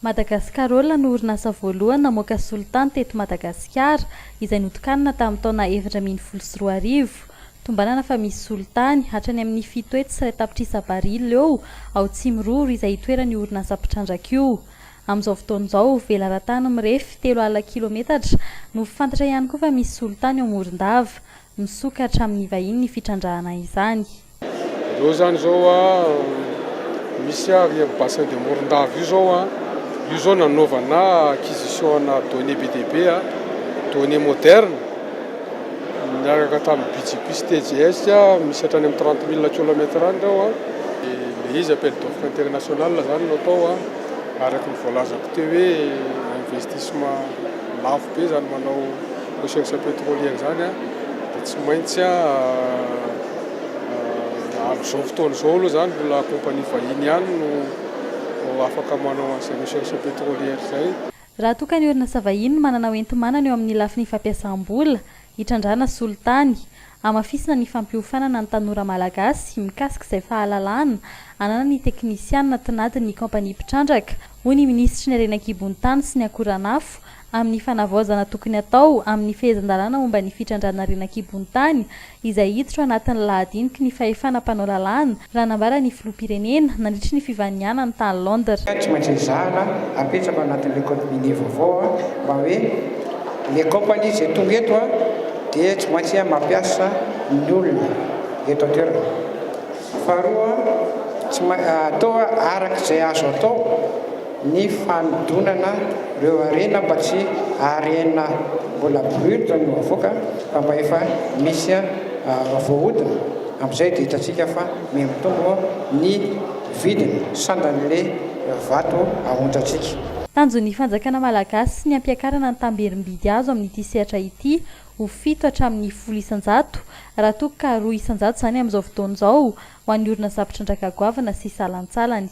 Madagascarola no orinasa voalohany namoaka solitany teto Madagasikara, izay notokanina tamin'ny taona 2014. Tombanana fa misy solitany hatrany amin'ny 701 tapitrisa barila eo ao Tsimiroro izay itoeran'io orinasa mpitrandraka io. Amin'izao fotoana izao, velaran-tany mirefy 30 kilometatra no fantatra ihany koa fa misy solitany ao Morondava. Misokatra amin'ny vahiny ny fitrandrahana izany. Ireo zany zao a, misy ary amin'ny bassin de Morondava io zao a, io zao nanaovana acquisition ana données be dia be a, données moderne miaraka tamin'ny BGP sy TGS a, misy hatrany amin'ny 30 000 kilomètre any reo a. Le izy appel d'offre international zany no atao a, araky ny voalazako teo hoe investissement lafo be zany manao recherche pétrolière zany a, dia tsy maintsy a amin'izao fotoana izao aloha zany mbola compagnie vahiny ihany no afaka manao an'izay recherche pétrolière zay. Raha toa ka ny orinasa vahiny no manana hoenti-manana eo amin'ny lafiny fampiasam-bola hitrandrahana solitany, hamafisina ny fampiofanana ny tanora malagasy mikasika izay fahalalana ananan'ny teknisianina tinadin'ny kompania mpitrandraka, hoy ny minisitry ny harena an-kibon'ny tany sy ny akoranafo amin'ny fanavaozana tokony atao amin'ny fehezan-dalàna momba ny fitrandrahana harena an-kibon'ny tany izay hiditra ao anatin'ny lahadiniky ny fahefana mpanao lalàna, raha nambara ny filoham-pirenena nandritry ny fivahinianany tany Londres. Tsy maintsy ezahana apetraka ao anatin'le code minier vaovao mba hoe le compagnie izay tonga eto a dia tsy maintsy mampiasa ny olona eto an-toerana. Faharoa, tsy atao araka izay azo atao ny fanodonana ireo harena mba tsy harena mbola brut no avoaka fa mba efa misy voahodina. Amin'izay dia hitantsika fa mihamitombo ny vidiny sandan'le vato ahondrantsika. Tanjon'ny fanjakana malagasy ny hampiakarana ny tamberim-bidy azo amin'ity sehatra ity ho 7 hatramin'ny 10% raha toa ka 2% izany amin'izao fotoana izao ho an'ny orinasa mpitrandraka goavana sy salantsalany.